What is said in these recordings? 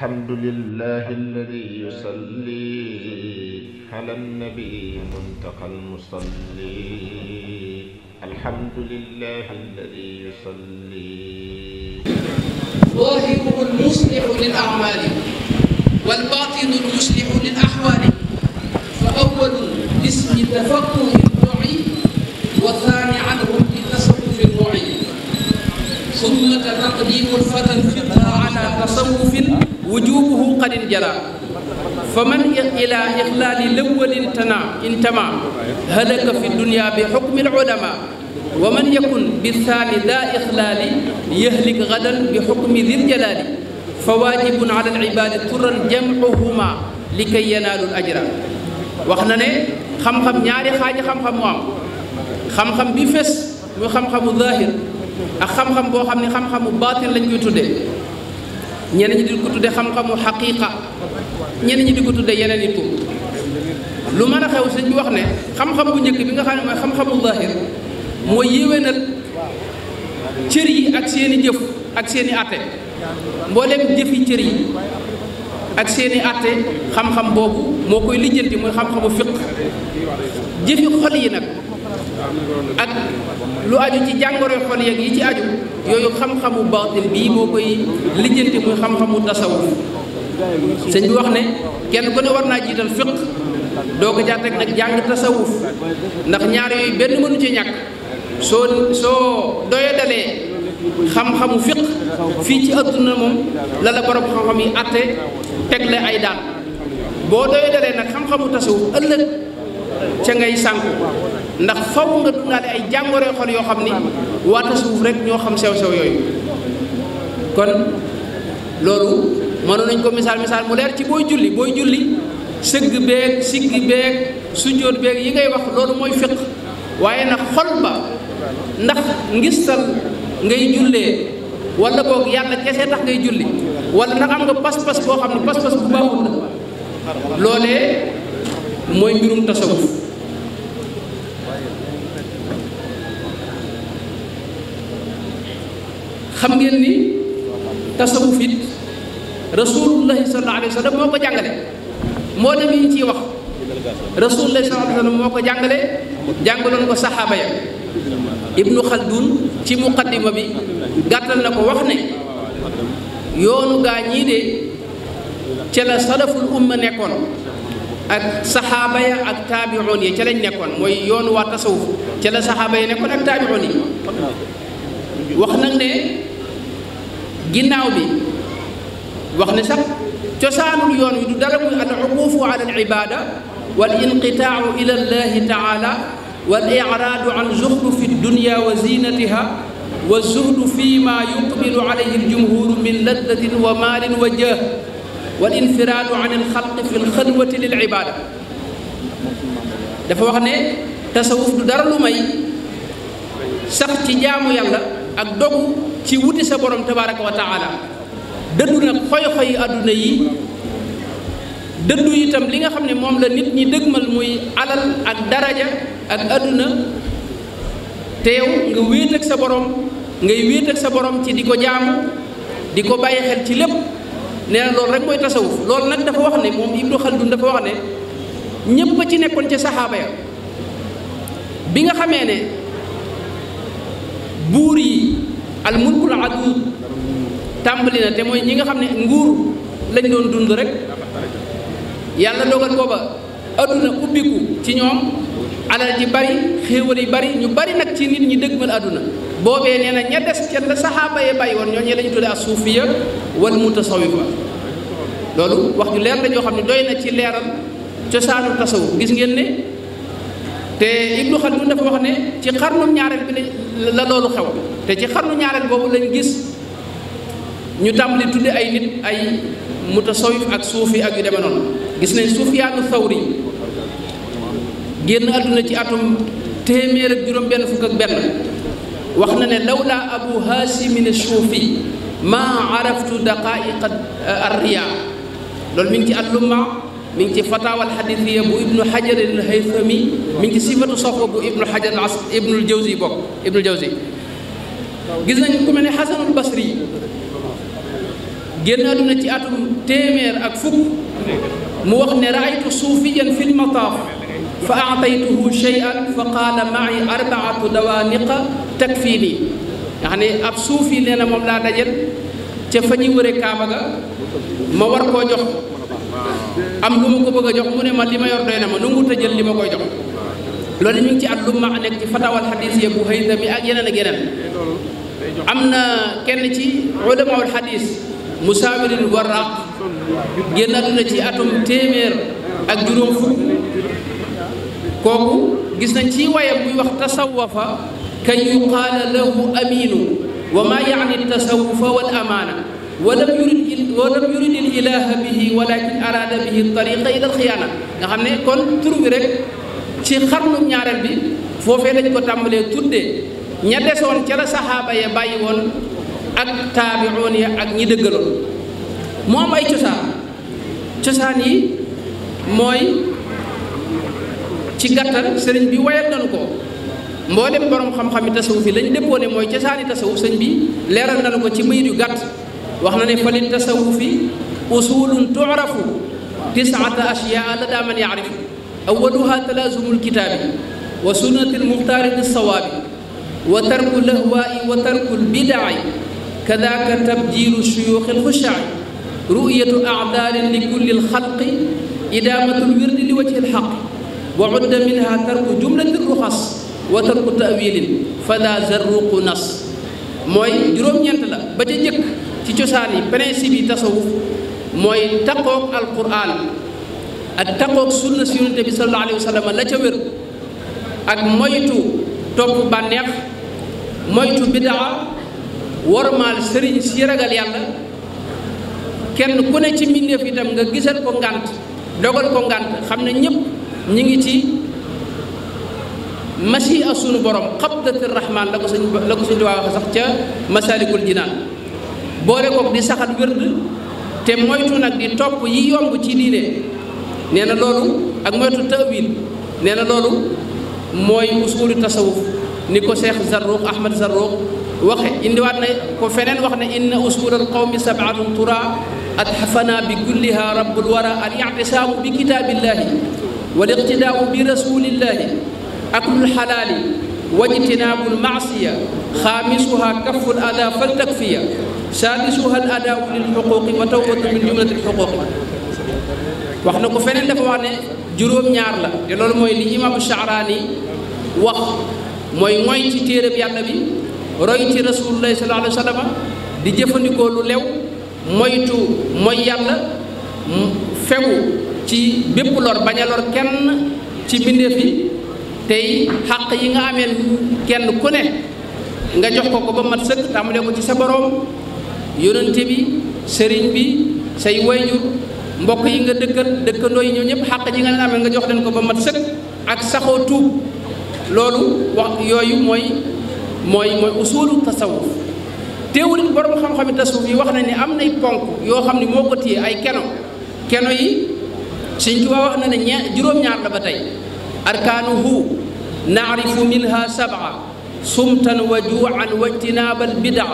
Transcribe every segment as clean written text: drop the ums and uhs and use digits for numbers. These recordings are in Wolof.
الحمد لله الذي يصلي على النبي منتقى المصلي الحمد لله الذي يصلي ظاهره المصلح للأعمال والباطن المصلح للأحوال فأول باسم تفقه النوع والثاني عنه بتصوف النوع ثم تقديم الفتى الفقه على تصوف وجوبه قد انجلى فمن إلى إخلال الأول انتمى هلك في الدنيا بحكم العلماء ومن يكن بالثاني ذا إخلال يهلك غدا بحكم ذي الجلال فواجب على العباد طرا جمعهما لكي ينالوا الأجر waxna ne xam-xam ñaari xaaji xam-xam mo am xam-xam bi fess muy xam-xamu zahir ak xam-xam boo xam ne xam-xamu baatin lañ koy tuddee ñenn ñi di ko tuddee xam-xamu xaqiqa ñenn ñi di ko tuddee yeneen i tur lu mën a xew sëñ bi wax ne xam-xam bu njëkk bi nga xam ne mooy xam-xamu zahir mooy yéwénal cër yi ak seeni jëf ak seeni atte mboolem jëfi cër yi ak seeni atte xam-xam boobu moo koy lijjanti mooy xam-xamu fiq jëfi xol yi nag ak lu aju ci jàngoro xol yeeg yi ci aju yooyu xam-xamu baatin bii moo koy lijjanti muy xam-xamu tasawuf sëñ bi wax ne kenn ku ne war naa jiital fiq doo ko jaar rek nag jàng tasawuf ndax ñaar yooyu benn mënu ci ñàkk soo doyadalee xam-xamu fiq fii ci adduna moom la la borom xam-xam yi atte teg la ay daan boo doyadalee nag xam-xamu tasawuf ëllëg ca ngay sànku ndax faw nga dundaale ay jàngoro xol yoo xam ni waa tasawuf rek ñoo xam sew-sew yooyu kon loolu mënoon nañ ko misaal mu leer ci booy julli sëgg beeg siggi beeg sujjóot beeg yi ngay wax loolu mooy fiq waaye nag xol ba ndax ngistal ngay jullee wala boog yàlla kese tax ngay julli wala ndax am nga pas-pas boo xam ne pas-pas bu baaxul la loolee mooy mbirum tasawuf xam ngeen ni tasawuf it rasulullahi sallallahu alayhi wa sallam moo ko jàngale moo dem yi ciy wax rasulullahi sallallahu alayhi wa sallam moo ko jàngaloon ko saxaaba ya ibnu xaldun ci muqaddima bi gàttal na ko wax ne yoonu gaa ñii de ca la salaful umma nekkoon ak saxaaba ya ak taabi'un yi ca lañ nekkoon mooy yoonu waa tasawuf ca la saxaaba ya nekkoon ak taabi'un yi wax nag ne ginnaaw bi wax ne sax cosaanul yoon wi du dara muy al uquufu ala al ibada wal inqitaau ila allahi taala wal iraadu an zuxrufi dunya wa zinatiha wa zuhdu fi ma yuqbilu alayhi aljumhuru min laddatin wa maalin wa jah wal infiraadu an alxalqi fi lxalwati lil ibada dafa wax ne tasawuf du dara lu may sax ci jaamu yàlla ak dogu ci wuti sa borom tabaraka wa taala dëddu nag xoy-xoy adduna yi dëddu itam li nga xam ne moom la nit ñi dëgmal muy alal ak daraja ak adduna teew nga wéet ak sa borom ngay wéet ak sa borom ci di ko jaamu di ko bàyyi xel ci lépp nee na loolu rek mooy tasawuf loolu nag dafa wax ne moom Ibnu Xaldun dafa wax ne ñépp a ci nekkoon ca saxaaba ya bi nga xamee ne buur yi al mulkul adud tàmbali na te mooy ñi nga xam ne nguur lañ doon dund rek yàlla dogal booba adduna ubbiku ci ñoom alal ji bari xéewal yi bari ñu bari nag ci nit ñi dëgmal adduna boobee nee na ña des ca la saxaaba yee bàyyi woon ñooñu la ñu tuddee as suufiya wal mutasawifa loolu wax ju leer la joo xam ne doy na ci leeral cosaanu tasawuf gis ngeen ne te Ibnu Xaldun dafa wax ne ci xarnu ñaareel bi la loolu xew te ci xarnu ñaareel boobu lañ gis ñu tàmbali tudde ay nit ay mutasawif ak suufi ak yu demee noonu gis nañ Sufyaanu Thawri génn àdduna ci atum téeméer ak juróom benn fukk ak benn wax na ne lawla abu haasimin suufi maa araftu daqaiq arriya loolu mi ngi ci allumma mi ngi ci fatawa alxadithiya bu ibnu xajar al haythami mi ngi ci sifatu safwa bu ibnu xajar ibnul jawzi bokk ibnul jawzi gis nañ ku mel ne xasanul basri génn àdduna ci atum téeméer ak fukk mu wax ne raaytu suufiyan fi lmataaf fa aataytuhu shay'an fa qaala ma'i arbaatu dawaaniqa takfiini nga xam ne ab suufi nee na moom laa dajal ca fa ñuy wëre kaaba ga ma war koo jox am lu ma ko bëgg a jox mu ne ma li ma yor doy na ma nu ngu tëjël li ma koy jox loolu ñu ngi ci al-lumma nekk ci fatawal xadis ya bu Haythami ak yeneen ak yeneen am na kenn ci ulamaul xadis Musaawirul Warraq génn àdduna ci atum téeméer ak juróom fukk kooku gis nañ ci wayam muy wax tasawafa kay yuqaala lahu aminu wa ma yaani tasawufa wal amaana walam yurid il ilaha bihi walakin arada bihi tariqa ila alxiyaana nga xam ne kon tur bi rek ci xarnu ñaareel bi foofee lañ ko tàmbalee tuddee ña desoon ca la saxaaba ya bàyyi woon ak taabiroon ya ak ñi dëggaloon mu am ay cosaan yi mooy ci gàttal sëriñ bi wayal nañu ko mboolem borom xam-xami tasawuf yi lañ déppoo ne mooy cosaani tasawuf sëñ bi leeral nañu ko ci bayit yu gàtt wax na ne fa li tasawufi usulun tu'rafu tis'ata ashyaa la daa man ya'rifu awwaluha talaazumul kitaabi wa sunnatil muxtaari bis-sawaabi wa tarku lahwaa'i wa tarkul bidaa'i kadaaka tabjiilu shuyuuxil xushaa'i ru'yatu a'daalin li kullil xalqi idaamatul wirdi li wajhil haqqi wa udda minha tarku jumlatir ruxas wa tarku ta'wiilin fadaa zarruqu nas mooy juróom-ñeent la ba ca jëkk ci cosaan yi principe yi tasawuf mooy taqoog alquran ak taqoog sunna si yonente bi sallallahu alayhi wa sallam la ca wér ak moytu topp bànneex moytu bidaa wormaal sëriñ si ragal yàlla kenn ku ne ci mbindeef itam nga gisal ko ngànt dogal ko ngànt xam ne ñëpp ñi ngi ci machia sunu borom xabdati rahman la ko suñ duwaa waxe sax ca masalikul jinaan boole koog di saxal wérd te moytu nag di topp yi yomb ci diine nee na loolu ak moytu tawil nee na loolu mooy usulu tasawuf ni ko Cheikh Zarruq Ahmad Zarruq waxe indiwaat na ko feneen wax ne inna usulal qawmi sab'atun tura atxafana bi kulliha rabbul wara al i'tisaamu bi kitaabillahi wal iqtidaau bi rasulillahi aklul xalaali wajtinaabul maasiya xaamisuha kaful ada fal takfiya saadisuha al adaau lil xuquqi wa tawbatu min jumlatil xuquqi wax na ko feneen dafa wax ne juróom-ñaar la te loolu mooy li imaamu Sha'raani wax mooy mooy ci téereb yàlla bi roy ci rasulullahi sallallahu alayhi wa sallam di jëfandikoo lu lew moytu mooy yàlla fegu ci bépp lor bañ a lor kenn ci mbindeef yi tey xàq yi nga amee kenn ku ne nga jox ko ba mat sëkk tàmbalee ko ci sa boroom yonente bi sëriñ bi say wayjur mbokk yi nga dëkkandoo yi ñoo ñëpp xàq ji nga leen amee nga jox leen ko ba mat sëkk ak saxoo tuub loolu wax yooyu mooy usulu tasawuf teewul it borom xam-xami tasawuf yi wax na ni am nay ponk yoo xam ne moo ko téye ay keno yi Sëñ Tuubaa wax na ne juróom-ñaar la ba tey arkaanuhu naarifu minha sab'a sumtan wa juu'an wa ijtinaabal bid'a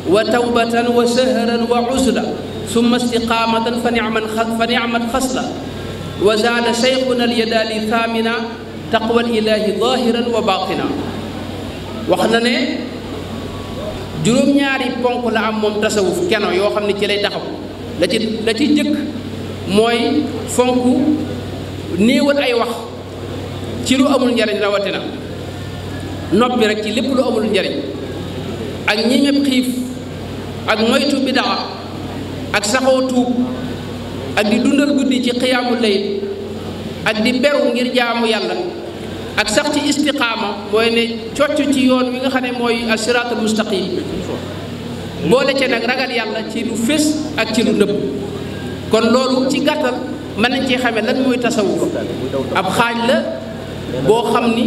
wa tawbatan wa sahran wa uzla summa istiqaamatan fa ni'mat xasla wa zaada shaykhuna al-Yadaali thaamina taqwa al-ilaahi zaahiran wa baatina wax na ne juróom-ñaari ponk la am moom tasawuf keno yoo xam ne ci lay taxaw la ci jëkk mooy fonk néewal ay wax ci lu amul njariñ rawatina noppi rek ci lépp lu amul njariñ ak ñimeeb xiif ak moytu bidaa ak saxoo tuub ak di dundal guddi ci xiyaamul layl ak di beru ngir jaamu yàlla ak sax ci istiqaama mooy ne cocc ci yoon wi nga xam ne mooy asiraatul mustaqim boole ca nag ragal yàlla ci lu fés ak ci lu nëbb kon loolu ci gàttal mën nañ cee xamee lan mooy tasawuf ab xaaj la boo xam ni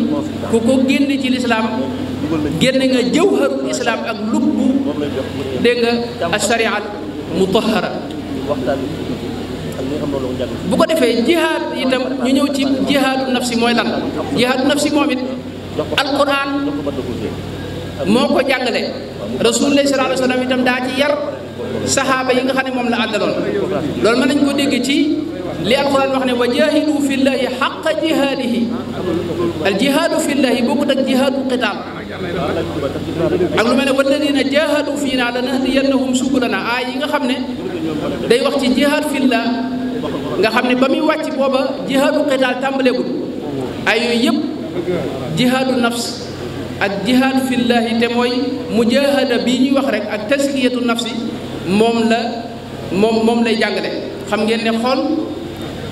ku ko génne ci lislaam génne nga jawharul islaam ak lubbu dégg nga asharia al mutahara bu ko defee jihaad itam ñu ñëw ci jihaadu nafsi mooy lan jihaadu nafsi moom it alquran moo ko jàngale rasulullah sallallahu alayhi wa sallam itam daa ci yar saxaaba yi nga xam ne moom la àndaloon. loolu mën nañ ko dégg ci li alquran wax ne wa jahidu fillahi xaqa jihaadihi al jihaadu fillahi bokkut ak jihaadu qitaal ak lu mel ne walladina jahadu fiina lanahdiyannahum subulana aay yi nga xam ne day wax ci jihaad fillah nga xam ne ba muy wàcc booba jihaadu qitaal tàmbaleegul ay yooyu yëpp jihaadu nafs ak jihaadu fillahi te mooy mujahada bii ñuy wax rek ak taskiyatu nafsi moom lay jàngale. xam ngeen ne xool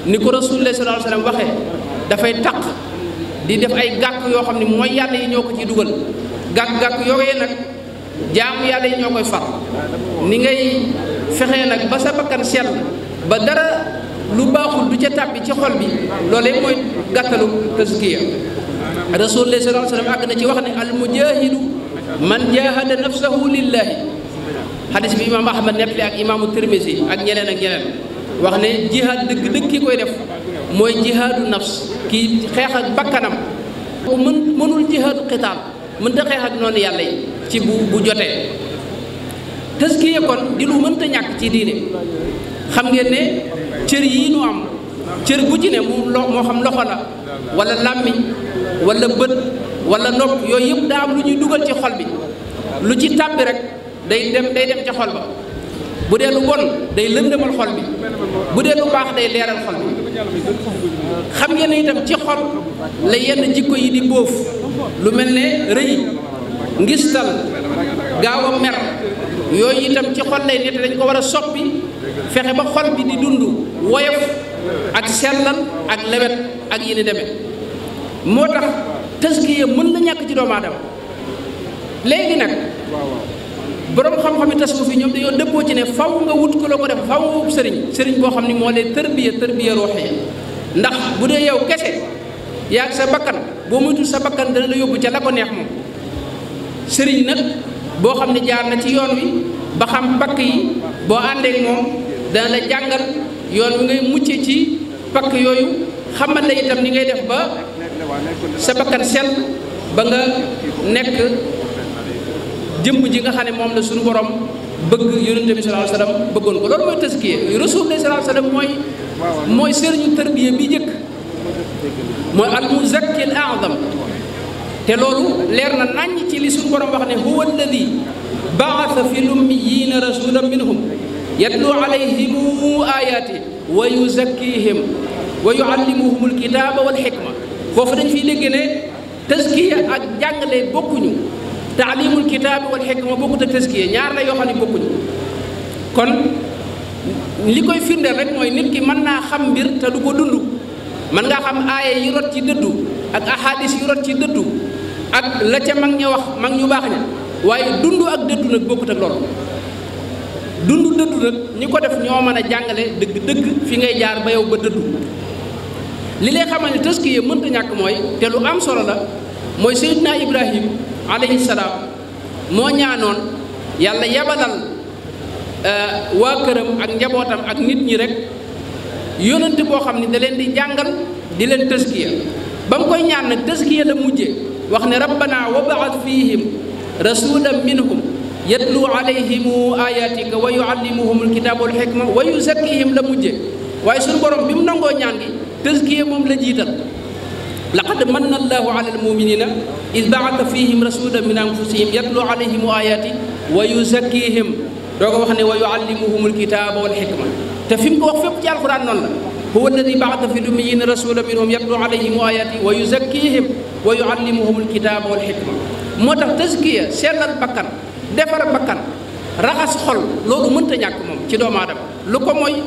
ni ko rasulullah sallallahu alayhi wasallam waxee dafay taq di def ay gàkk yoo xam ne mooy yàlla yi ñoo ko ciy dugal gàkk yooyee nag jaamu yàlla yi ñoo koy far ni ngay fexee nag ba sa bakkan sell ba dara lu baaxul du ca tàbbi ci xol bi loolee mooy gàttalu taskiya. rasulullah sallallahu alayhi wasallam àgg na ci wax ne al mujahidu man jahada nafsahu lillahi xadis bi imaam ahmad nettali ak imaamu tirmisi ak ñeneen wax ne jihaad dëgg ki koy def mooy jihaadu nafs kii xeex ak bakkanam mënul jihaadu qitaal mënta xeex ak noonu yàlla yi ci bu jotee. taskiya kon di lu mënta ñàkk ci diine. xam ngeen ne cër yii nu am cër bu ci ne moo xam loxo la wala làmmiñ wala bët wala nopp yooyu yëpp daa am lu ñuy dugal ci xol bi lu ci tàbbi rek day dem ca xol ba. bu dee lu bon day lëndëmal xol bi bu dee lu baax day leeral xol bi. xam ngeen ne itam ci xol la yenn jikko yi di bóof lu mel ne rëy ngistal gaaw a mer yooyu itam ci xol lay nett dañ ko war a soppi fexe ba xol bi di dund woyof ak sellal ak lewet ak yi ni demee. moo tax taskiya mën na ñàkk ci doomu aadama. léegi nag borom xam-xam yi tasawuf yi ñoom dañoo dëppoo ci ne faw nga wut ko la ko def faw nga wut sëriñ boo xam ni moo lay tërbiya ruuxiya. ndax bu dee yow kese yaa sa bakkan boo muytul sa bakkan dana la yóbbu ca la ko neex moom. sëriñ nag boo xam ne jaar na ci yoon wi ba xam pakk yi boo àndeek moom dana la jàngal yoon wi ngay mucce ci pakk yooyu xamal la itam ni ngay def ba sa bakkan sell ba nga nekk jëmb ji nga xam ne moom la suñu borom bëgg yonente bi sallallahu alayhi wasallam bëggoon ko. loolu mooy taskiya. rasulullah sallallahu alayhi wasallam mooy sëriñu tarbiya bi njëkk mooy al muzakki al a'zam te loolu leer na naññ ci li suñu borom wax ne huwa alladi ba'atha fi lummiyina rasulan minhum yatlu alayhim ayati wa yuzakkihim wa yuallimuhum alkitaba wal hikma. foofu dañ fiy dégg ne taskiya ak jàngale bokkuñu. taalimul kitaabi wal hikma bokkut ak taskiya ñaar la yoo xam ne bokkuñu. kon li koy firndeel rek mooy nit ki mën naa xam mbir te du ko dund. mën ngaa xam aaya yi rot ci dëddu ak ahadis yi rot ci dëddu ak la ca mag ña wax mag ñu baax ña waaye dund ak dëddu nag bokkut ak loolu. dund dëddu nag ñi ko def ñoo mën a jàngale dëgg fi ngay jaar ba yow ba dëddu. li lay xamal ne taskiya mënta ñàkk mooy te lu am solo la mooy Seydina Ibrahim alayhi salaam moo ñaanoon yàlla yabalal waa këram ak njabootam ak nit ñi rek yónnante boo xam ne da leen di jàngal di leen taskiya. ba mu koy ñaan nag taskiya la mujje wax ne rabbana wa ba'ath fihim rasulan minhum yatlu alayhim ayatika wa yuallimuhum alkitaba wal hikma wa yuzakkihim la mujje waaye suñu borom bi mu nangoo ñaan gi taskiya moom la jiital. laqad manna allahu ala almuminina id ba'atha fihim rasulan min anfusihim yatlu alayhim ayati wa yuzakkihim doo ko wax ne wa yuallimuhum alkitaba wal hikma te fi mu ko wax fépp ci alquran noonu la huwa alladi ba'atha fi lummiyina rasulan minhum yatlu alayhim ayati wa yuzakkihim wa yuallimuhum alkitaba wal hikma. moo tax taskiya sellal bakkan defar bakkan raxas xol loolu mënta ñàkk moom ci doomu aadama. lu ko mooy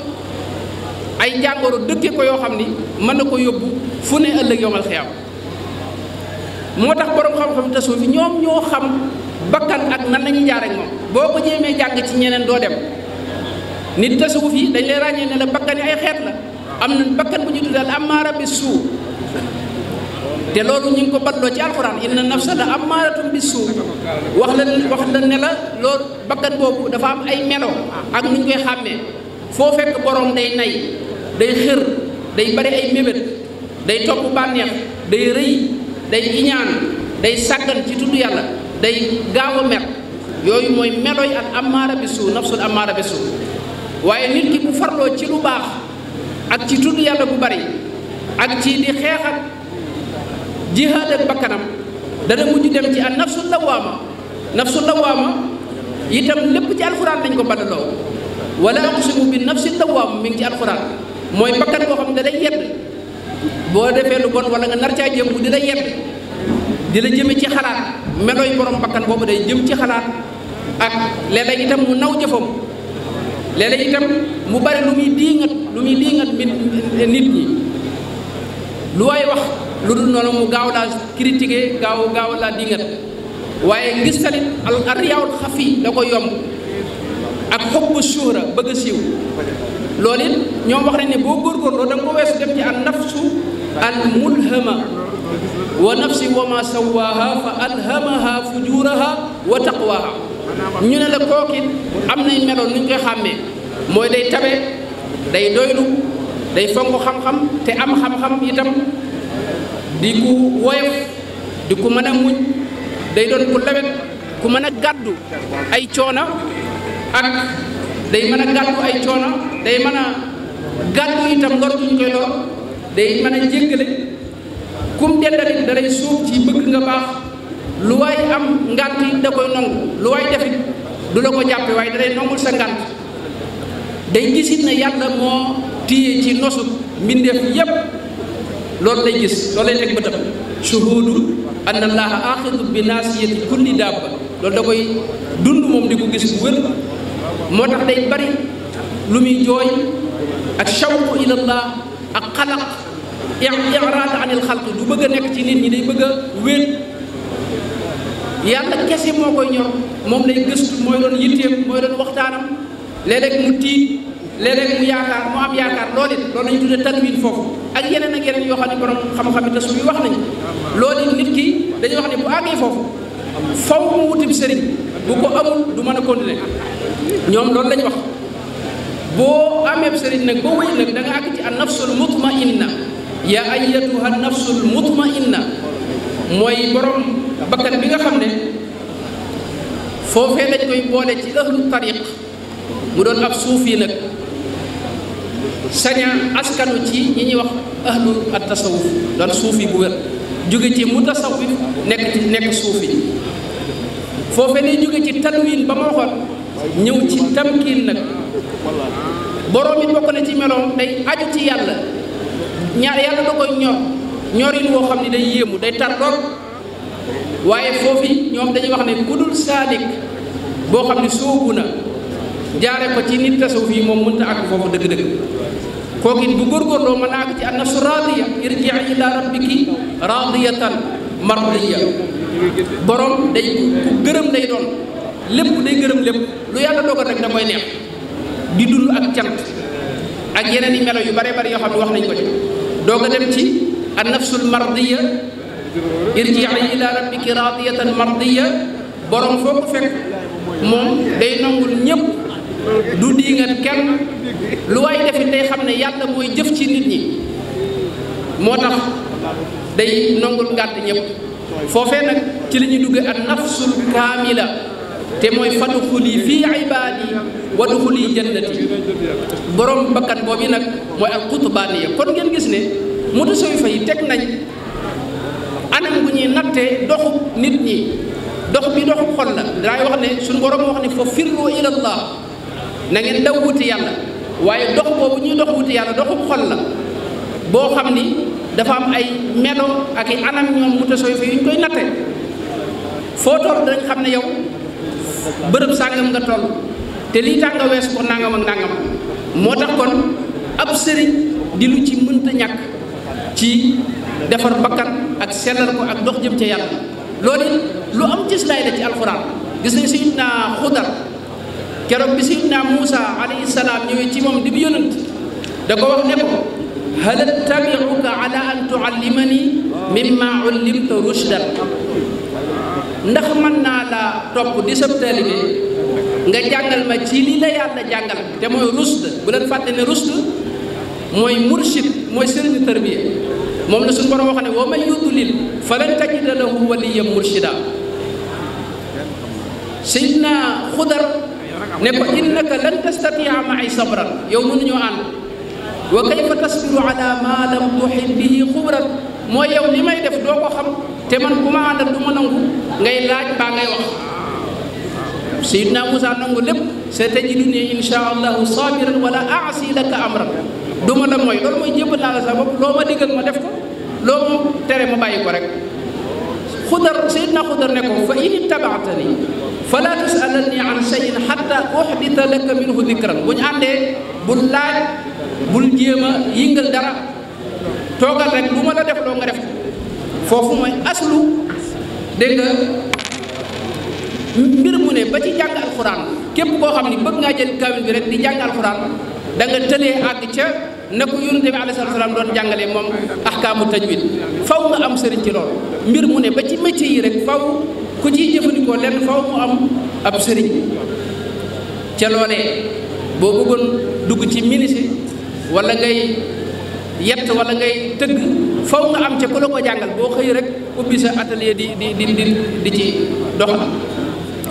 ay jàngoro dëkke ko yoo xam ni mën na ko yóbbu fu ne ëllëg yowmal xiyaam. moo tax borom xam-xam tasawuf fi ñoom ñoo xam bakkan ak nan nañu jaar ak moom. boo ko jéemee jàng ci ñeneen doo dem. nit tasawuf yi dañ lay ràññee ne la bakkan yi ay xeet la. am na bakkan bu ñu tuddal ammaara bi suu te loolu ñu ngi ko batloo ci alxuraan inna nafsa la ammaaratum bi suu wax la ne la loolu bakkan boobu dafa am ay melo ak nu ñu koy xàmmee. foo fekk borom day nay day xër day bari ay mébét day topp bànneex day rëy day iñaan day sàggan ci tudd yàlla day gaaw a mer yooyu mooy meloy al amaara bi suu nafsul amaara bi suu waaye nit ki bu farloo ci lu baax ak ci tudd yàlla bu bari ak ci di xeex ak jihaad ak bakkanam dana mujj dem ci an nafsul lawaama itam lépp ci alxuraan lañ ko bandaloo wala aqsimu bi nafsil lawaama mi ngi ci alxuraan mooy bakkan boo xam ne da lay yedd boo defee lu bon wala nga nar caa jëm bu di la yedd di la jëme ci xalaat melooy borom bakkan boobu day jëm ci xalaat ak léeg-léeg itam mu naw jëfam léeg-léeg itam mu bari lu muy diingat nit ñi lu waay wax lu dul noonu mu gaaw laa critiquer gaaw laa diingat waaye ngis talit al riyaawul xafi da ko yomb ak xubbu suhra bëgg a siiw loolu it ñoom wax nañ ne boo góorgóorloo da nga ko weesu dem ci an nafsu al mulhama wa nafsi wa ma sawaaha fa alhamaha fujuraha wa taqwaha ñu ne la kookit am nay meloon nu ñu koy xàmmee mooy day tabe day doylu day fonk xam-xam te am xam-xam itam di ku woyof di ku mën a muñ day doon ku lewet ku mën a gàddu ay coona ak day mën a gàddu ay coona day mën a gàddu itam lor duñ koy lor day mën a jéggale kum dendalit da lay suuf ci bëgg nga baax lu waay am ngànt it da koy nangu lu waay defit du la ko jàppe waaye da lay nangul sa ngànt day gisit na yàlla moo téye ci nosu mbindeef yépp loolu lay gis loolu lay teg bëtam shuhudu anna allaha axidu bi naasiyati kulli dabba loolu da koy dund moom di ko gis bu wér moo tax day bari lu muy jooy ak shawqu ilallah ak xalaq iraada anil xalq du bëgg a nekk ci nit ñi day bëgg a wéet yàlla kese moo koy ñor moom lay gëstu mooy doon yitteem mooy doon waxtaanam léeg-léeg mu tiit léeg-léeg mu yaakaar mu am yaakaar loolu it loolu lañu tuddee tanwin foofu ak yeneen yoo xam ne borom xam-xam it su wax nañ loolu it nit ki dañuy wax ne bu àggee foofu faw mu wutib sëriñ bu ko amul du mën a continuer ñoom loolu lañ wax boo amee sëriñ nag boo wéy nag da nga àgg ci an nafsul mutmainna yaa ayyatuha nafsul mutmainna mooy borom bakkan bi nga xam ne foofee dañ koy boole ci ahlu tariq mu doon ab suufi nag saña askanu ci ñi ñuy wax ahlu at tasawuf doon suufi bu wér jóge ci mutasawif nekk suufi foofee day jóge ci tanwin ba ma waxoon ñëw ci tamkiin nag borom it bokk na ci meloom day aju ci yàlla yàlla da koy ñorin woo xam ne day yéemu day tar lool waaye foofu ñoom dañuy wax ne ku dul saalik boo xam ne sóobu na jaare ko ci nit tasawuf yi moom mënta àgg foofu dëgg-dëgg kooku it bu góorgóorloo mën a àgg ci an nafsu raadiya irji'i ila rabbiki raadiyatan mardiya borom day ku gërëm lay doon lépp day gërëm lépp lu yàlla dogal rek da koy neex di dund ak cant ak yeneen i melo yu bare bari yoo xam ne wax nañ ko ci doog a dem ci an nafsul mardiya irji'i ila rabbiki raadiyatan mardiya borom foo ko fekk moom day nangul ñëpp du diingat kenn lu waay defit day xam ne yàlla mooy jëf ci nit ñi moo tax day nangul ngànt ñëpp foofee nag ci la ñuy dugge an nafsul kaamila te mooy fadxuli fii ibaadi wadxuli jannati borom bakkan boobu nag mooy al qutbaaniya kon ngeen gis ne mutasawwifa yi teg nañ anam bu ñuy nattee doxub nit ñi dox bi doxub xol la daay wax ne suñu borom wax ne fa firru ilallah na ngeen daw wuti yàlla waaye dox boobu ñuy dox wuti yàlla doxub xol la boo xam ni dafa am ay melo ak i anam ñoom mutasawwifa yu ñu koy natte foo toll dañ xam ne yow bërëb sàngam nga toll te lii tax nga weesu ko nangam ak nangam moo tax kon ab sëriñ di lu ci mënta ñàkk ci defar bakkan ak sellal ko ak dox jëm ca yàlla loolu it lu am gis lay la ci alxuraan gis nañ sayyidina Xudar keroog bi sayyidina Muusa alayhi salaam ñëwee ci moom di bi yonent da ko wax ne ko hal attabi'uka ala an tu'allimani mimma 'ullimta rushdan ndax mën naa la topp di sab taalibe nga jàngal ma ci li la yàlla jàngal te mooy rusd bu leen fàtte ne rusd mooy murshid mooy sëriñu tarbiya moom la suñu borom wax ne wa man yudlil falan tajida lahu waliyyan murshida Seydina Xudar ne ko innaka lan tastatia ma'i sabran yow mënuñoo ànd wa kayfa tasbiru ala ma lam tuhit bihi xubran mooy yow li may def doo ko xam te man ku ma àndal du ma nangu ngay laaj mbaa ngay wax. Seydina Moussa nangu lépp sa tajiduni insha allahu sabiran wala aasi laka amran du ma la mooy loolu mooy jébbal naa la sa bopp loo ma digal ma def ko loo ma tere ma bàyyi ko rek. Xudar Seydina Xudar ne ko fa in ittabaatani fala tusalanni an shay'in hatta uhdita laka minhu dikran bu ñu àndee bul laaj bul jéem a yëngal dara toogal rek lu ma la def loo nga def foofu mooy aslu dégg nga mbir mu ne ba ci jàng alxuraan képp koo xam ni bëgg ngaa jël kaamil bi rek di jàng alxuraan da nga tëlee àgg ca na ko yonent bi alayhi salaam doon jàngalee moom ahkaamu tajwid faw nga am sëriñ ci loolu mbir mu ne ba ci métier yi rek faw ku ciy jëfandikoo lenn faw mu am ab sëriñ ca loolee boo bëggoon dugg ci ministre wala ngay yett wala ngay tëgg faw nga am ca ku la ko jàngal boo xëy rek ubbi sa atelier di ci doxal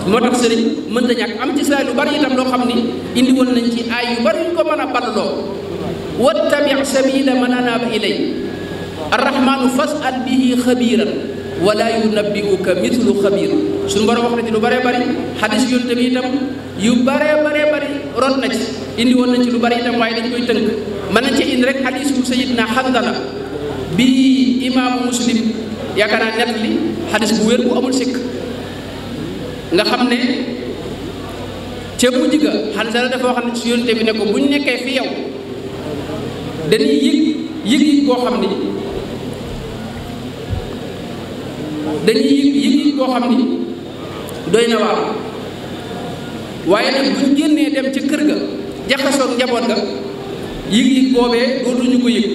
moo tax sëriñ mënta ñàkk am ci saa lu bari itam loo xam ni indi woon nañ ci ay yu bari yu ko mën a balloo wattabi sabila man anaba ilay arrahmanu fas'al bihi xabiran wala yunabbi'uka mithlu xabir suñu borom wax na ci lu bëree bëri xadis yoon tamit itam yu bëree bëri rot na ci indi woon nañ ci lu bëri itam waaye dañ koy tënk mën nañ ci indi rek xadisu sayidna Xandala bi imaamu Muslim yaakaar naa nett li xadis bu wér bu amul sikk nga xam ne ca mujj ga Xandala dafa wax ne si yonte bi ne ko bu ñu nekkee fi yow dañuy yëg boo xam ni boo xam ni doy na waaw waaye nag bu ñu génnee dem ca kër ga jaxasoog njaboot ga yëg boobee dootuñu ko yëg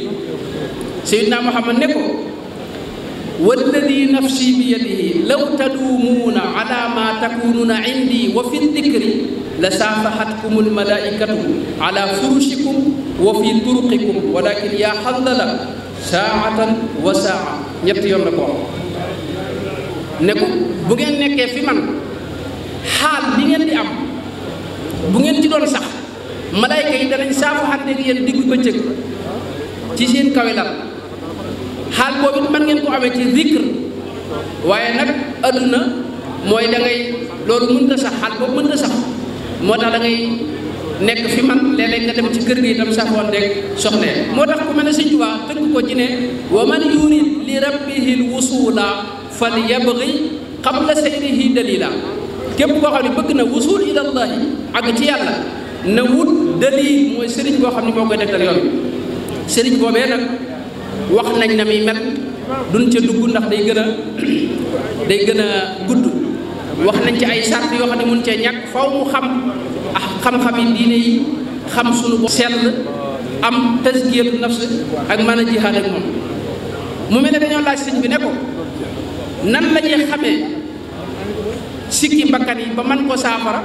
Seydina Muhammad ne ko walladi nafsi bi yadihi law taduumuuna ala ma takunuuna indi wa fi dikri la saafahatkum almalaikatu ala furushikum wa fi turuqikum walakin yaa Xandala saatan wa saa ñetti yoon la ko wax ne ko bu ngeen nekkee fi man xaal bi ngeen di am bu ngeen ci doon sax malaayka yi danañ saafaxante ak yéen diggu bëccëg ci seen kawe lal xaal boobu it mën ngeen ko amee ci zikr waaye nag adduna mooy da ngay loolu mënta sax xaal boobu mënta sax moo tax da ngay nekk fi man léeg-léeg nga dem ci kër gi itam saxoon rek soxna moo tax ku mel ne Sëñ Tuubaa tënk ko ci ne wa man yurid li rabbihi l wusula fal yabgi qabla sayrihi dalila képp koo xam ne bëgg na wusul ilallahi ak ci yàlla na wut dalil mooy sëriñ boo xam ne moo koy tegtal yoon sëriñ boobee nag wax nañ na muy mel duñ ca dugg ndax day gën a gudd wax nañ ci ay sart yoo xam ne mun cee ñàkk faw mu xam xam-xam yi diine yi xam sunu bo sell am tazkiyatu nafs ak mën a jihaad ak moom mu mel ne dañoo laaj sëñ bi ne ko nan la ñuy xamee sikki bakkan yi ba man ko saafara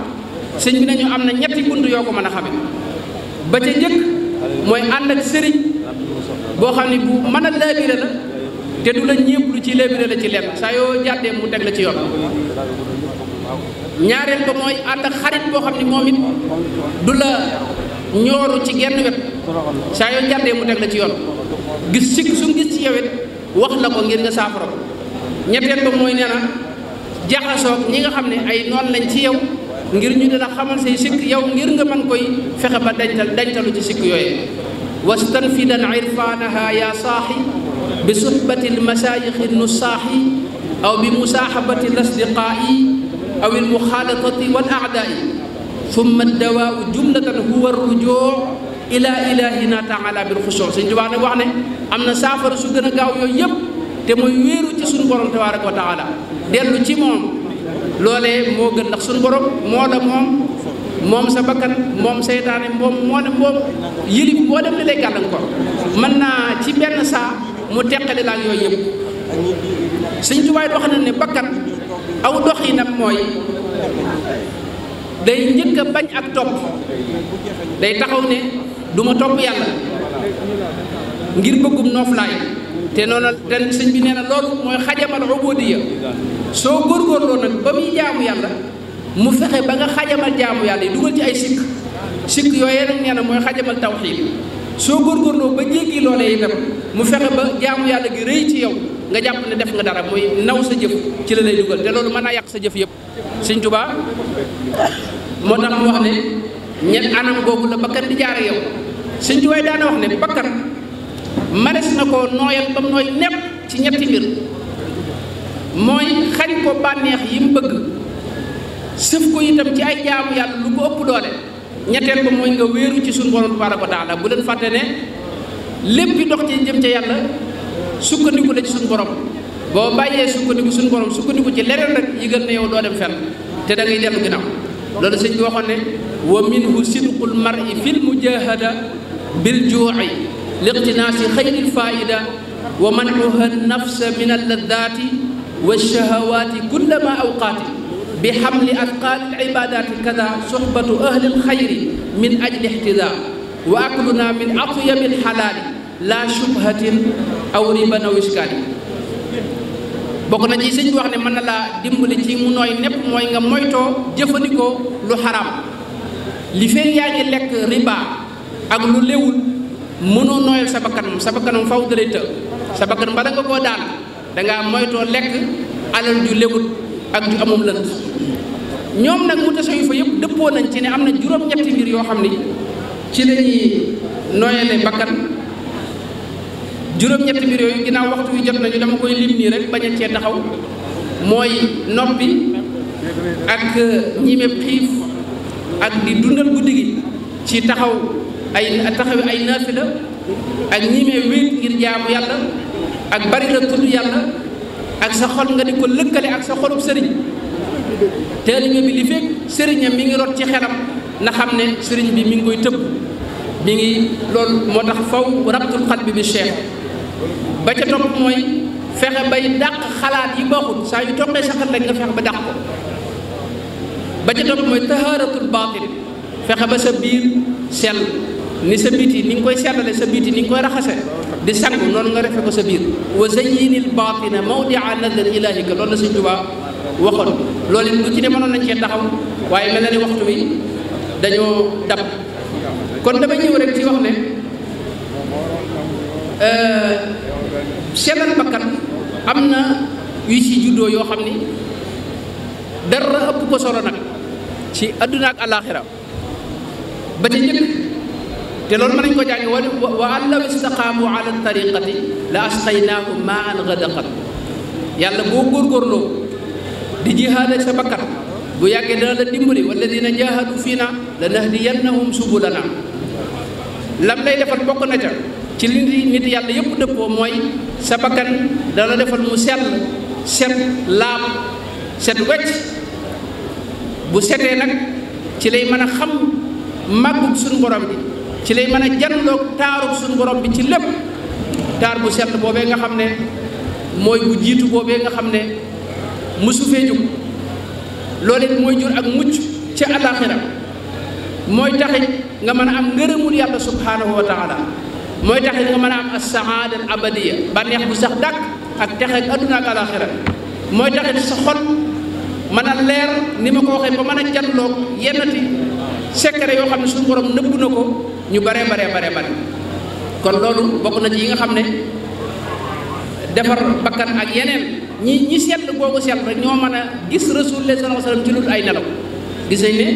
sëñ bi nañu am na ñetti bunt yoo ko mën a xamee ba ca njëkk mooy ànd ak sëriñ boo xam ne bu mën a laabire la te du la ñépp lu ci laabire la ci lenn saa yoo jàddee mu teg la ci yoon ñaareel ba mooy ànd ak xarit boo xam ne moom it du la ñooru ci genn wet saa yoo jàddee mu teg la ci yoon gis sikk su gis ci yow it wax la ko ngir nga saafara ko ñetteel ba mooy nee na jaxasoog ñi nga xam ne ay noon lañ ci yow ngir ñu dina xamal say sikk yow ngir nga mën koy fexe ba dañtalu ci sikk yooyu wastanfidan irfanaha ya saaxi bi suhbati almasayixi nusaaxi aw bi musaaxabati lasdiqaa'i aw almuxaalatati wal aadaai thumma addawaau jumlatan huwa arrujuu ila ilahina taala bil xusuu Sëñ Tuubaa nag wax ne am na saafara su gën a gaaw yooyu yëpp te mooy wéeru ci suñu borom tabaaraka wa taala dellu ci moom loolee moo gën ndax suñu borom moo la moom sa bakkan moom seytaane moom yilif boo dem li lay gàllankoor mën naa ci benn saa mu teqali la ak yooyu yëpp Sëñ Tuubaa wax na ne bakkan aw doxinam mooy day njëkk a bañ ak topp day taxaw ne du ma topp yàlla ngir bëggum nooflaay te noonu te sëñ bi nee na loolu mooy xajamal ubudiya soo góorgóorloo nag ba muy jaamu yàlla mu fexe ba nga xajamal jaamu yàlla yi dugal ci ay sikk yooyee nag nee na mooy xajamal tawxiid soo góorgóorloo ba jéggi loolee itam mu fexe ba jaamu yàlla gi rëy ci yow nga jàpp ne def nga dara muy naw sa jëf ci la lay dugal te loolu mën naa yàq sa jëf yëpp. Sëñ Tuubaa moo tax mu wax ne ñett anam googu la bakkan di jaare yow. Sëñ Tuubaa daana wax ne bakkan manes na ko nooyal ba mu nooy nepp ci ñetti mbir mooy xañ ko bànneex yi mu bëgg sëf ko itam ci ay jaamu yàlla lu ko ëpp doole ñetteel ba mooy nga wéeru ci suñu borom tabaaraka wa taala bu leen fàtte ne lépp dox ci jëm ca yàlla sukkandiku la ci suñu borom boo bàyyee sukkandiku suñu borom sukkandiku ci leneen rek yëgal na yow doo dem fenn te da ngay dellu ginnaaw loolu sëñ bi waxoon ne wa minhu sidqul mar'i fil mujahada bil juu'i liqtinaasi xayril faida wa man'uha nafsa min alladati walshahawaati kullama awqaati bi xamli atqaali alibadaati kada sohbatu ahli alxayri min ajli ixtidaa wa akluna min atyabi alxalaali la shubhatin aw riban aw iskaali bokk na ci sëñ bi wax ne mën na laa dimbali ci mu nooy nepp mooy nga moytoo jëfandikoo lu xaraam li fee yaa ngi lekk riba ak lu léwul mënoo nooyal sa bakkanam faw dalay të sa bakkan bala nga koo daan dangaa moytoo lekk alal ju léwul ak ju amum lënt ñoom nag mu tasawi fa yëpp dëppoo nañ ci ne am na juróom-ñetti mbir yoo xam ni ci lañuy nooyale bakkan juróom-ñetti mbir yooyu ginnaaw waxtu wi jot nañu dama koy lim nii rek bañ a cee taxaw mooy noppi ak ñimeeb xiif ak di dundal guddi gi ci taxawi ay naafila ak ñimee wéet ngir jaamu yàlla ak bari la tudd yàlla ak sa xol nga di ko lëkkale ak sa xolub sëriñ taalibe bi li fekk sëriñam mi ngi rot ci xelam na xam ne sëriñ bi mi ngi koy tëbb mi ngi loolu moo tax faw rabtul xalbi bi cheikh ba ca topp mooy fexe bay dàq xalaat yi baaxul saa yu toqee sa xel lañ nga fexe ba dàq ko ba ca topp mooy tahaaratul baatin fexe ba sa biir sell ni sa biti ni nga koy sellale sa biti ni nga koy raxase di sangu noonu nga refe ko sa biir wa zayyinil baatina mawdia nadar ilahika loolu la Sëñ Tuubaa waxoon loolu it lu ci ne mënoon nañ cee taxaw waaye mel na ni waxtu wi dañoo dab kon dama ñëw rek ci wax ne sellal bakkan am na yu ci juddoo yoo xam ni dara ëpp ko solo nag ci adduna ak alaxira ba ca njëkk te loolu mën nañu ko jànge wa an law istaqaamu ala tariqati la asqaynaahum maan gadaqan yàlla boo góorgóorloo di jihaad ak sa bakkan bu yàggee dana la dimbali walladina jahadu fiina la nahdiyannahum subulana lam lay defal bokk na ca ci li nit yàlla yëpp dëppoo mooy sa bakkan dana defal mu sell set laab set wecc bu setee nag ci lay mën a xam màggug suñu borom bi ci lay mën a janloog taarug suñu borom bi ci lépp taar bu sell boobee nga xam ne mooy bu jiitu boobee nga xam ne mësu fee jóg loolu it mooy jur ak mucc ci alaxira mooy taxit nga mën a am ngërëmul yàlla subhanahu wa taala mooy taxit nga mën a am as-saada al abadiya bànneex bu sax dàkk ak texe ak adduna ak alaxira mooy taxit sa xol mën a leer ni ma ko waxee ba mën a janloog yennati secret yoo xam ne suñu borom nëbb na ko ñu bare kon loolu bokk na ci yi nga xam ne defar bakkan ak yeneen ñi seetlu googu seetlu rek ñoo mën a gis rasulullah sallallahu alayhi wasallam ci lu ay nelaw gis nañ ne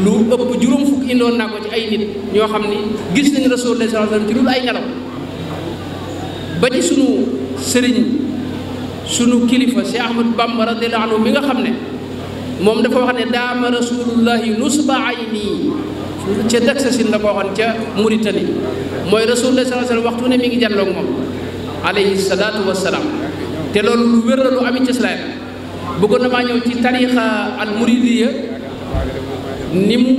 lu ëpp juróom fukk indoon naa ko ci ay nit ñoo xam ni gis nañ rasulullah sallallahu alayhi wasallam ci lu ay nelaw ba ci sunu sëriñ sunu kilifa Cheikh Ahmadou Bamba radiyallahu anhu mi nga xam ne moom dafa wax ne daama rasulullahi nusba ayni ca Daksasin la ko waxoon ca Mauritanie mooy rasulullah sallallahu alayhi wasallam waxtu ne mi ngi jàlloog moom alayhi salaatu wassalaam te loolu lu wér la lu ami ci islaam bëggoon na maa ñëw ci tarixa al muridiya ni mu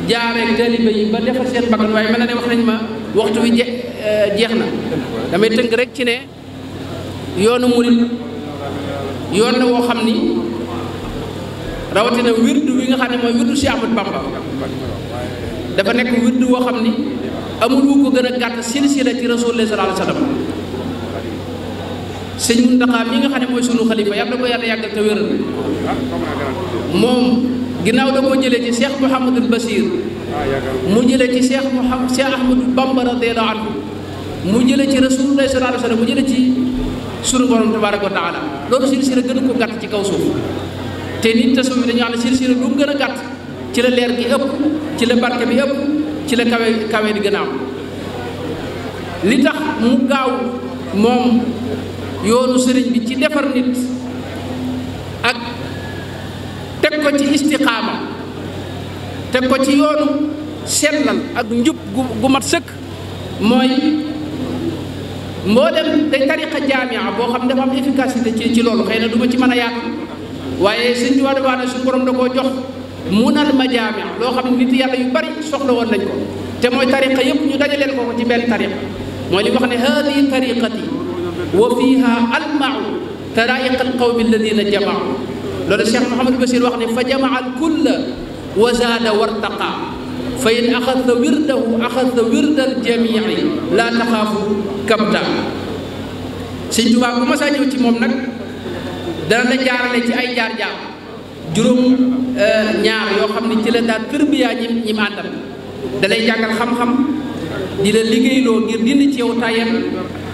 jaareeg taalibe yi ba defar seen bakkan waaye mel na ne wax nañ ma waxtu wi jeex na damay tënk rek ci ne yoonu murid yoon la woo xam ni rawatina wirdu wi nga xam ne mooy wirdu Cheikh Ahmadou Bamba dafa nekk wirdu woo xam ni amul wu ko gën a gàtt silsila ci rasulullah sallallahu alayhi wasallam sëñ Muntaxa mi nga xam ne mooy sunu xalifa yàlla na ko yàlla yàggal te wéral moom ginnaaw da koo jëlee ci Cheikh Mouhamadul Basir mu jëlee ci Cheikh Ahmadou Bamba radiyallahu anhu mu jëlee ci Rasulullah sallallahu alayhi wa sallam mu jëlee ci sunu borom tabaraka wa taala loolu silsila gën a ko gàtt ci kaw suuf te nit te suuf dañuy wax ne silsila lu mu gën a gàtt ci la leer gi ëpp ci la barke bi ëpp ci la kawe di gën a am li tax mu gaaw moom yoonu sëriñ bi ci defar nit ak teg ko ci istiqaama teg ko ci yoonu sellal ak njub gu mat sëkk mooy mboolem day tariqa jaamia boo xam ne dafa am efficacité ci loolu xëy na du ma ci mën a yaatu waaye sëñ bi wax ne suñu borom da koo jox munal ma jaamia loo xam ne nit yàlla yu bari soxla woon nañ ko te mooy tariqa yëpp ñu dajaleel ko ci benn tariqa mooy li wax ne hadihi tariqati wa fiha almau taraiqa alqawmi alladina jamaau loolu Cheikh Mouhamadou Bassir wax ne fa jamaa alkulla wa zaada wartaqa fa in axadta wirdahu axadta wirda aljamii laa taxaafu kabta Sëñ Tuubaa bu ma saa ñëw ci moom nag dana la jaarale ci ay jaar-jaar juróom ñaar yoo xam ne ci la daan tërbiyaa ñi mu àndal da lay jàngal xam-xam di la liggéeyloo ngir dindi ci yow tayal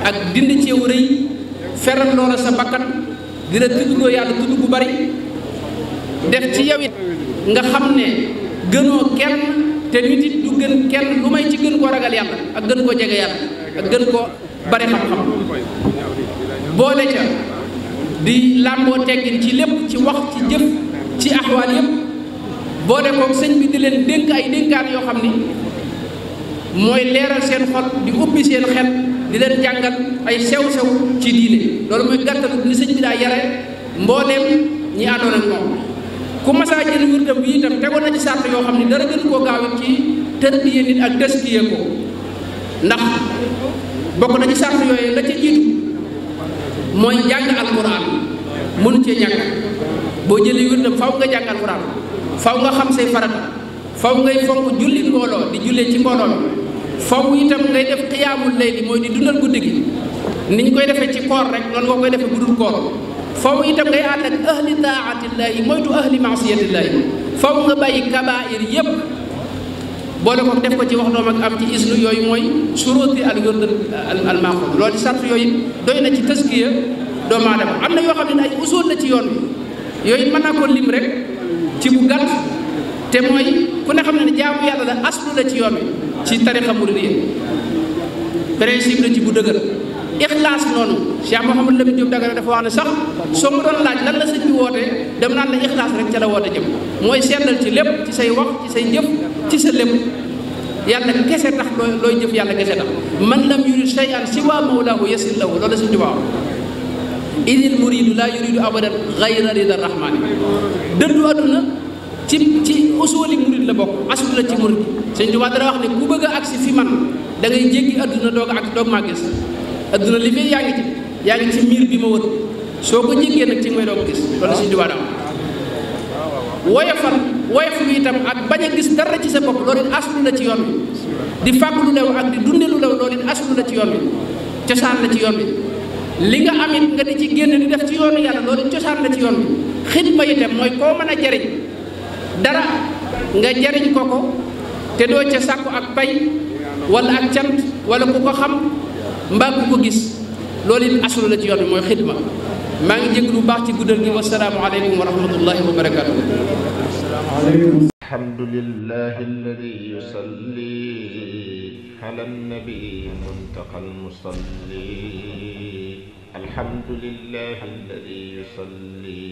ak dindi ci yow rëy feral loola sa bakkan di la tuddloo yàlla tudd bu bari def ci yow it nga xam ne gënoo kenn te nit it du gën kenn lu may ci gën koo ragal yàlla ak gën koo jege yàlla ak gën koo bari xam-xam boole ca di làmboo teggin ci lépp ci wax ci jëf ci axwaal yëpp boole koog sëñ bi di leen dénk ay dénkaan yoo xam ni mooy leeral seen xol di ubbi seen xel di leen jàngal ay sew-sew ci diine loolu mooy gàttalu ni sëñ bi daa yare mbooleem ñi àndoon ak moom ku masaa jël wirdam bi itam tegoon na ci sàrt yoo xam ne dara gën koo gaaw ci tërbiye nit ak taskiye ko ndax bokk na ci sàrt yooyu la ca jiitu mooy jàng alquran mënu cee ñàkk boo jëlee wirdam faw nga jàng alquran faw nga xam say farata faw ngay fonk julli mbooloo di jullee ci mbooloo mi faw itam ngay def xiyaamul layli mooy di dundal guddi gi ni ñu koy defee ci koor rek noonu nga koy defee bu dul koor faw itam ngay ànd ak ahli taatillaahi moytu ahli maasiyatillaahi faw nga bàyyi kabair yépp boole ko def ko ci wax doom ak am ci isnu yooyu mooy suróoti al wird al maaxuud loolu sart yooyu doy na ci taskiya doomu aadama am na yoo xam ne ay usul la ci yoon bi yooyu mën naa ko lim rek ci bu gàtt te mooy ku ne xam ne ne jaamu yàlla la aslu la ci yoon bi ci tariqa muridiyya principe la ci bu dëgër ixlaas noonu Cheikh Mouhamadou Lamine Diop Dagana dafa wax ne sax soo ma doon laaj lan la sëñ bi woote dem naan la ixlaas rek ca la woote jëm mooy sellal ci lépp ci say wax ci say jëf ci sa lépp yàlla kese tax looy jëf yàlla kese tax man lam yurid shay'an siwa mawlaahu yasil lahu loolu la sëñ bi wax idil muridu laa yuridu abadan gayra rida rahmani dëddu àdduna ci usuli murid la bokk aslu la ci murid sëñ Tuubaa dara wax ne ku bëgg a agsi fi man da ngay jéggi àdduna doog maa gis àdduna li fi yaa ngi ci miir bi ma wër soo ko jéggee nag ci may doog gis loolu sëñ Tuubaa woyof lu itam ak bañ a gis dara ci sa bopp loolu it aslu la ci yoon bi di fàgg lu lew ak di dunde lu lew loolu it aslu la ci yoon bi cosaan la ci yoon bi li nga amit nga di ci génn di def ci yoonu yàlla loolu it cosaan la ci yoon bi xidma itam mooy koo mën a jariñ dara nga jariñ ko te doo ca sàkku ak pay wala ak cant wala ku ko xam mbaa ku ko gis loolu it aslu la ci yoon bi mooy xidma maa ngi jégg lu baax ci guddal gi wasalaamu aleykum wa rahmatullahi wa barakatuh alhamdulillahi alladi yusalli ala nabi muntaqa almusalli alhamdulillahi alladi yusalli